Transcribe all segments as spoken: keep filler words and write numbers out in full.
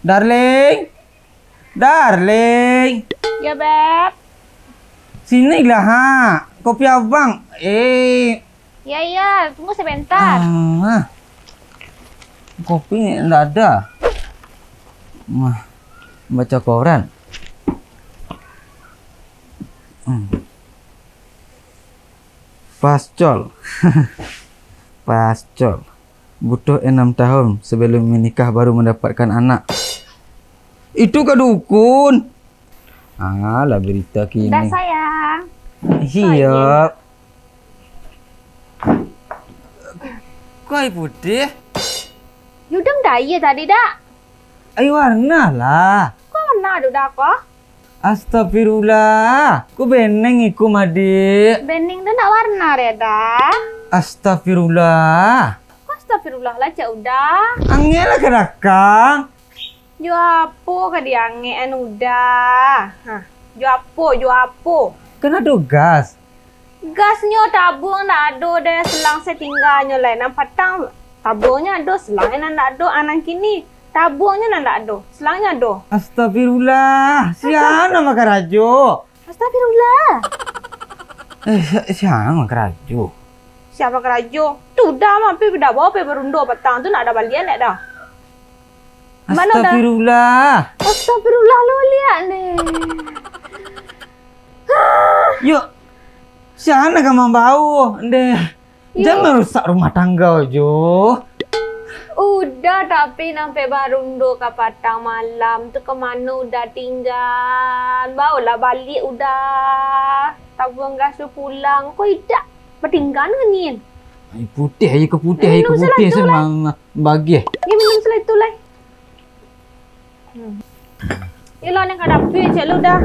Darling. Darling. Ya, Beb. Sini lah, ha. Kopi abang. Eh. Ya, ya. Tunggu sebentar. Ah. Kopi ndak ada. Mah, baca koran. Hmm. Pascol. Pascol. Butuh enam tahun sebelum menikah baru mendapatkan anak. Itu ka dukun. Alah, berita kini. Dah, sayang. Siap. Kok aia putih? Yudang dah aia tadi, dak? Aia warna lah. Kok warna ado dah kok? Astagfirullah, ku beneng iku, Madik. Beneng tu nak warna, Reda. Astagfirullah. Kok astagfirullah lah, Cak Uda? Angin lah kadakang. Jo apo ka diangek-an Uda? Hah, jo apo, jo apo? Kan ado gas. Gasnyo tabuang ndak ado deh, selang se tingganyo lai. Nan patang tabuangnyo ado, selangnyo nan ndak ado. Ah, nan kini tabuangnyo nan ndak ado, selangnyo ado. Astagfirullah, sia nan bakarajo? Astagfirullah. Eh, sia, sia nan bakarajo? Sia bakarajo? Tu Uda mah, pi dak bao, pi barundo patang tu, ndak ado balian dek dah. Mano dah? Astagfirullah. Astagfirullah lo liak ni. Yo, sia nan ka mambao, ndeh. Yo. Jan marusak rumah tangga jo. Uda, tapi nan pai barundo ka patang malam tu, ka mano Uda tingga? Baolah baliak Uda. Tabuang gas tu pulang. Ko idak batingga ngan nian. Aia putih, aia ka putih, aia ka putih, minum se lah tu lah. Bagih. Yo, minum se lah tu lah. Hmm. Yolah, nan ka dapek cek lu dah.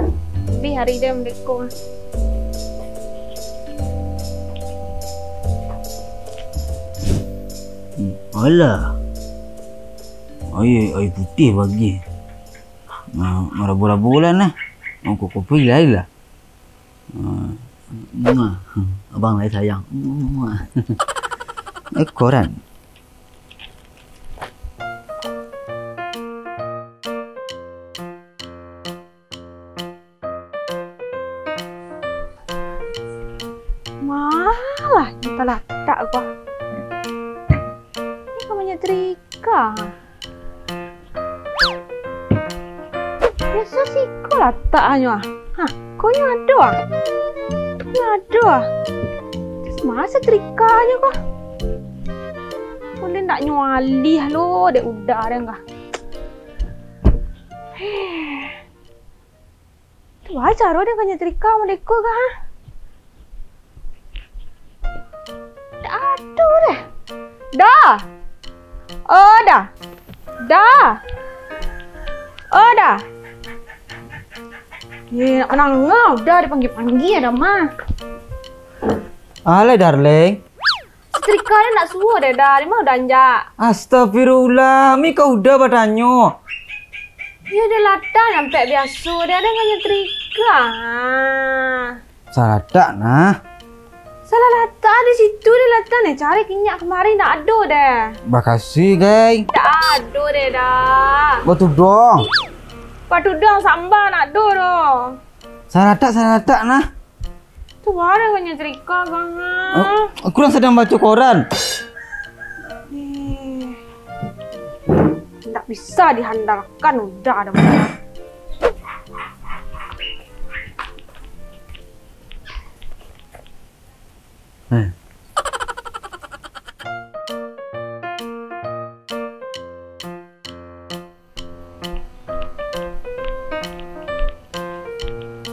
Bih hari dia merdeka. Hmm, alah. Aia, aia putih bagih. Nah, marabo-rabo lah nah. Mangkok kopi lai lah. Ah, muah. Abang lai sayang. Muah. Eh, koran. Malah talatak ko. Ini kamarnyo Trika. Biaso siko lataknyo ah. Hah, konyo ado ah. Konyo ado ah. Terus ma setrikanyo ko? Buliah ndak nyo alih lo dek Uda den kah. Tu baa caro den ka nyetrika modeko kah, ha? Ndak ado deh. Da! Oh, Da! Da! Oh, Da! Ye, nak mandanga Uda dipanggia-panggia Da mah. Alai, darling. Setrika ni nak suo deh, Da. Di ma Uda anjak? Astagfirullah, mi ka Uda batanyo. Yo, deh latak nyampek biaso, deh, ado ka nyetrika. Salah latak, nah. Salah latak di situ, deh latak ni. Cari kinyak kamari, ndak ado, deh. Bakasi, gai. Ndak ado, deh, Da. Batudong. Batudong samba ndak ado, doh. Salah latak, salah latak, nah. Tu barang ka nyetrika, Bang, ah. Oh, aku urang sadang baco koran. Eh, ndak bisa diandalkan Uda doh. Eh.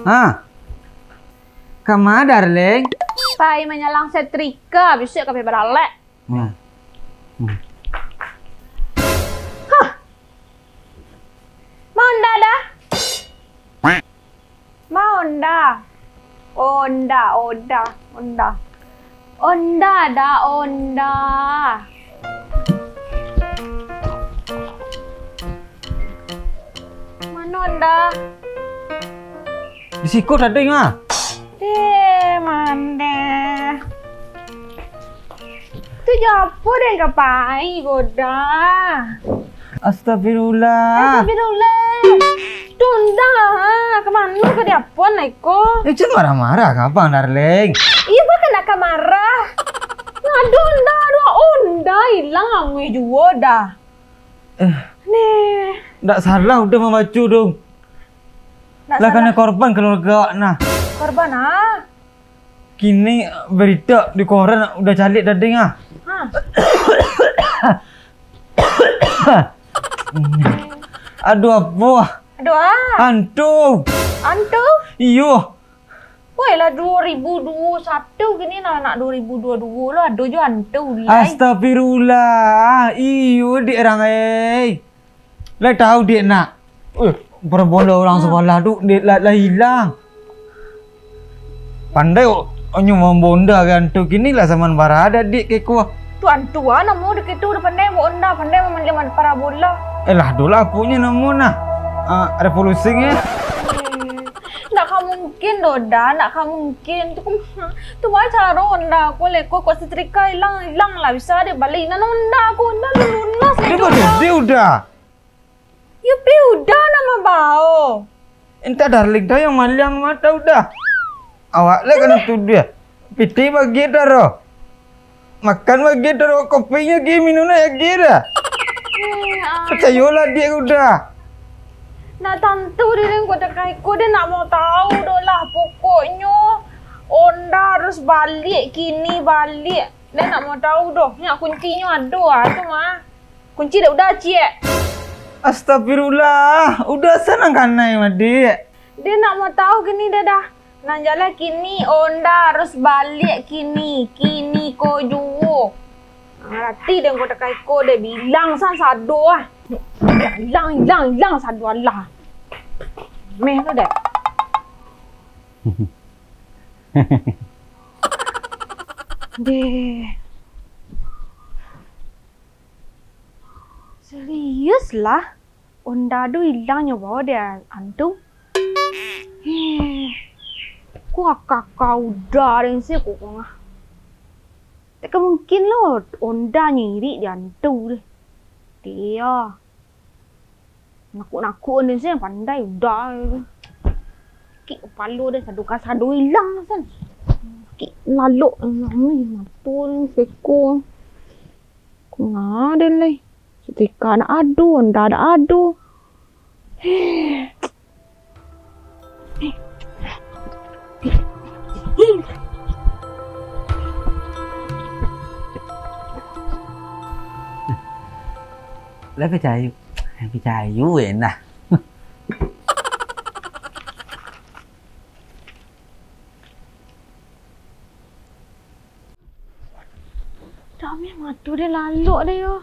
Ha. Kama, darling? Pai manyalang setrika, bisuak ka pai baralek. Nah. Hmm. Hah. Ma Uda, Da? Ma Uda. Onda, Oda, Onda. Onda, Da, Onda. Mano, Da? Di siko tadi, ah. Eh, mandeh. Tu jo apo den ka pai ko, Da? Astagfirullah. Astagfirullah. Tunda, ha, ka mano ka diapuan lah iko? Eh, jan marah-marah ka abang, darling. Iyo, bukan nak ka marah. Nah, ado onda, ado onda ilang amuah juo dah. Eh. Neh. Ndak salah udah mambaco tu. Ndak salah. Lah kanai korban kaluarga awak nah. Korban, ah? Kini barito di koran udah caliak tadi, ah. Ha. Aduh, apo? Aduh, ah. Hantu. Hantu? Iyo. Woi lah, duo ribu duo satu kini lah, nak duo ribu duo duo lo, ado jo hantu lai. Astagfirullah. Iyo, dek urang, eh. Lai tahu, dek, nak? Eh, parabola urang sabalah tu, dek, lah, lah ilang. Pandai o-, onyo mambonda ka hantu kini lah, zaman bara ado, dek, keko. Tu hantu ah, namo dek itu udah pandai baonda, pandai mamaliang parabola. Eh lah, adolah aponyo namo nah. Ah, revolusi nge. Hmm, ndak ka mungkin doh, Da, ndak ka mungkin. Tu, tu baa caro onda ko leko, kok setrika ilang, ilang lah bisa dek bali. Nan onda ko, onda lu lunas. Dia leko, Da. Dia udah. Yo, pi udah namo bao. Entah darling tau yang maliang mah tau dah. Awak lah kanai tuduah. Pitih bagi taro. Makan bagi taro, kopinyo gi minum nak agi dah. Eh, ah. Picayolah dek ko dah. Nak tantu diri ko takai ko, dia nak mau tahu doh lah. Pokoknyo onda harus baliak kini, baliak. Dia nak mau tahu doh. Nyak kuncinyo ado ah tu mah. Kunci dek udah ciek. Astagfirullah, udah sanang kanai mah, dek. Dia nak mau tahu kini dia dah. Nan jaleh kini onda harus baliak kini, kini ko juo. Nah, rati dek ko takai ko dek bilang san sado ah. Ilang, ilang, ilang sado alah. Meh tu dek. Deh. Serius lah, onda tu ilang nyo bao dek an-, antu. Heh, ko aka-aka udah den se ko ngah. Tak ka mungkin lo onda nyo irik dek antu deh. Dia. Nakuk-nakuk den se pandai udah. Sakik kapalo den, sado ka sado ilang san. Sakik lalok, mato den, seko. Kok ngaden lai? Setrika ndak ado, onda ndak ado. Lah picayo, picayo weh nah. Dami mato deh lalok deh yo.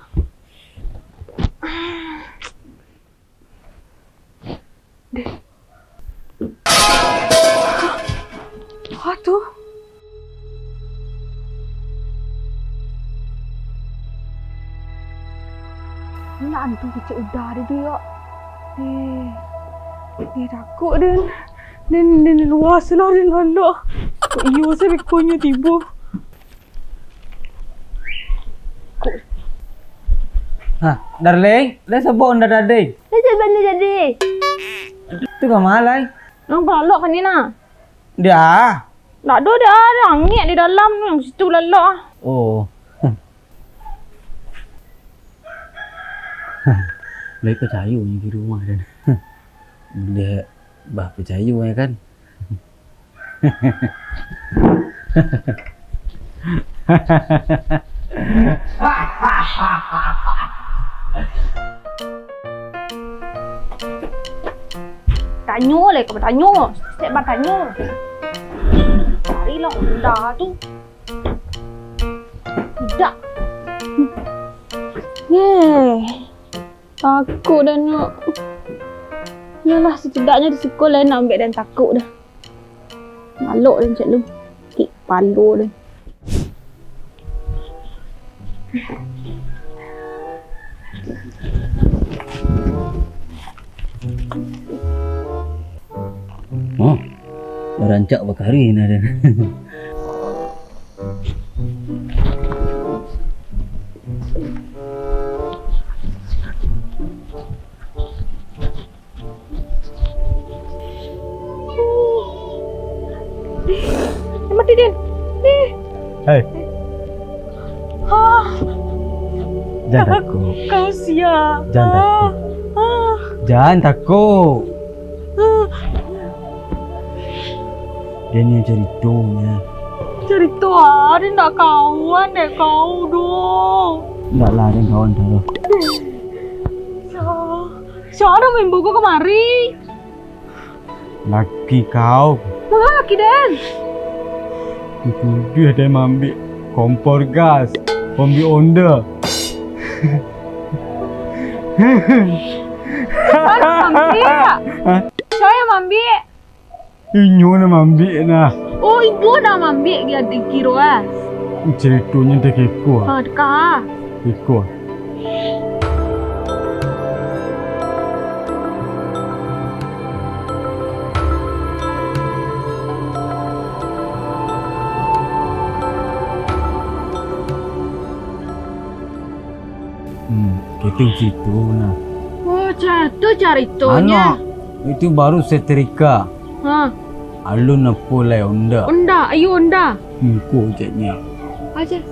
Deh. Hah? Hah tu? Nak antu kecek udah deh tu yo. Deh. Deh takuk den. Den, den luas lah den lalok. Kok iyo se bekonyo tibo. Ha, darling, lai sabok onda tadi? Lai sabok onda tadi? Tu ka ma lai? Nang palalok kini nah. Dah. Ndak ado, dah, dah angek di dalam tu, yang situ lalok ah. Oh. Lai picayo ni di rumah dan. Dek, bah picayo ya kan? Tanyo lah, kau batanyo. Setiap batanyo. Carilah onda tu. Tidak. Yeh. Takuk dah nak. Yalah, setidaknya di siko lain nak ambek dan takuk dah. Malok dan cak lu. Kik palo dah. Oh, barancak bakari nah dan. Din, Din. Hei. Ah. Jangan takut. Kau sia. Jangan takut. Ah. Jangan takut. Ah. Dia ni caritonyo. Carito ah, dia ndak kawan dek kau doh. Ndak lah, dia kawan doh. Sia, sia nan maimbau kau kamari? Laki kau. Manga laki den? Dituduah den maambiak kompor gas, maambiak onda. Sia nan maambiak? Hah? Sia nan maambiak? Inyo nan maambiak nah. Oh, inyo nan maambiak, dia dikiro ah. Caritonyo dek iko. Ha, deka. Iko. Hmm, itu situ nah. Oh, cah, tu caritonyo. Anak, itu baru setrika. Ha. Alun apo lai onda. Onda, ayo onda. Engko ceknyo. Aja.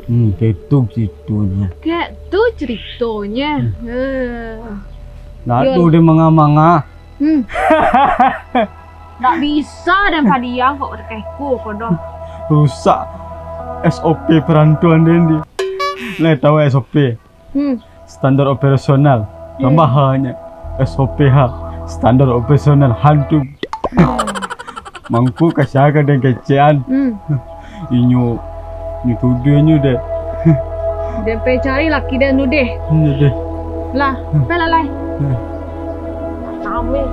Hmm, ketu caritonyo. Kek tu caritonyo. Hmm. Eh. Nak tu dia manga-manga. Hmm. Tak bisa dan padiang kok terkeko kodoh. Rusak S O P perantuan den di. Lai tahu S O P? Hmm. Standar operasional. Hmm. Tambah H-nyo. S O P H. Standar operasional hantu. Hmm. Mangko kasihan ka den kecekan. Hmm. Inyo, inyo tuduah inyo deh. Den pai cari laki den tu deh. Inyo deh. Lah, hmm, pai lah lai. Hmm. Kami.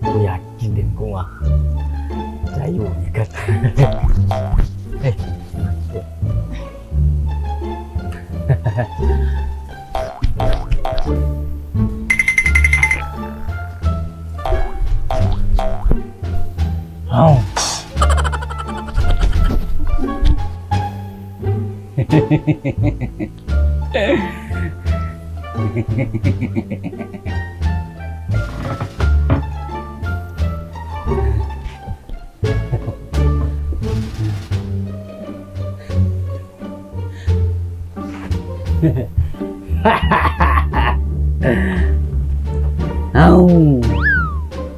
Aku yakin den kuah. Cayo nyo kan. Eh. Au. Au.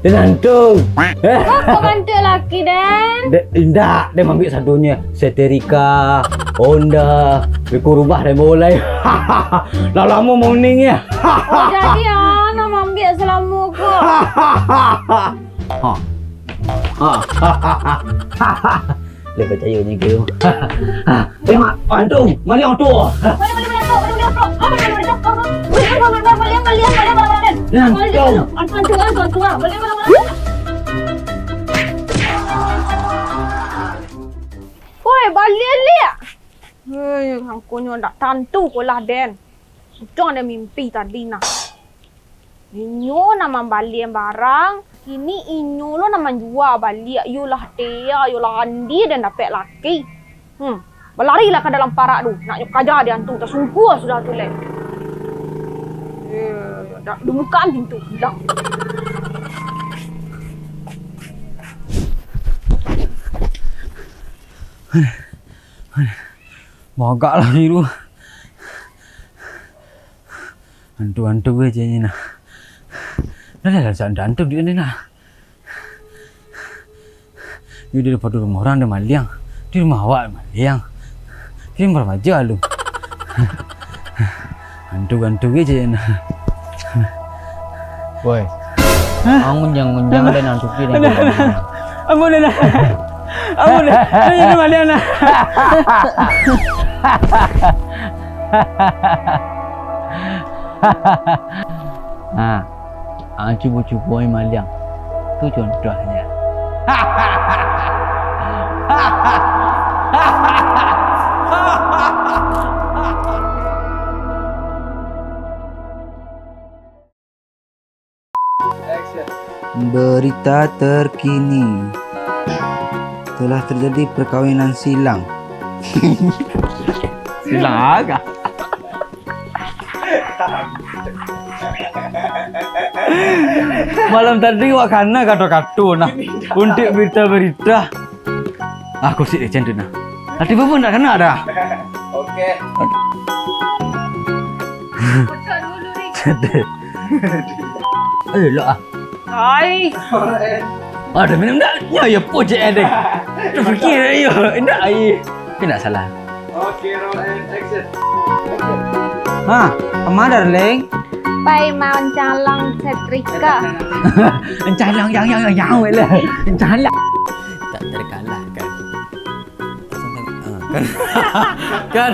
Den hantu. Kok hantu laki den? Dek, indak, den maambiak sadonyo. Setrika, onda, beko rumah den bawa lai. Lah lamo mauniang yo. Oh, jadi ah, nan maambiak salamo ko. Ha. Ha. Lai pacayo nyo ko. Eh, mak, antu, maliang tu. Maliang, maliang, maliang, maliang, maliang, maliang, maliang, maliang, maliang, maliang, maliang, maliang, maliang. Antu, antu, antu, antu, ah, maliang, maliang, maliang. Woi, baliak liak. Hei, angkonyo ndak tantu ko lah den. Sudah den mimpi tadi nah. Inyo nan mambalian barang, kini inyo lo nan manjua baliak, iyolah tea, iyolah andi den dapek laki. Hmm, balarilah ka dalam parak tu, nak nyo kaja di antu, tasungkua sudah tu leh. Eh, dak dumukaan pintu, ilang. Bagak lagi tu. Antu-antu aja ni nah. Dah lah, dah antu duit ni nah. Yo, daripado rumah urang den maliang, di rumah awak maliang. Di rumah aja lu. Antu-antu aja ni nah. Woi. Hah? Ang ngunjang-ngunjang dan antuki dan. Ampun, dah. Ampun, dah. Ampun, dah. Ini maliang, dah. Ha, ang cubo-cubo maliang. Tu contohnyo. Berita terkini, telah terjadi perkawinan silang. Silang aga. Malam tadi wak kana kato-kato nah. Untuak berita-berita. Ah, kosik deh, cendun nah. Hati pun ndak kana dah. Oke. Eh, lo ah. Hai. Ada minum ndak? Ya, ya, po je deh. Terfikir ya, ndak ai. Tapi ndak salah. Oke, roll and action. Ha, kama, darling? Pai mancalon setrika. Encalon, yang, yang, yang, yang, weh lah. Encalon. Tak terkalahkan. Ah, kan. Kan.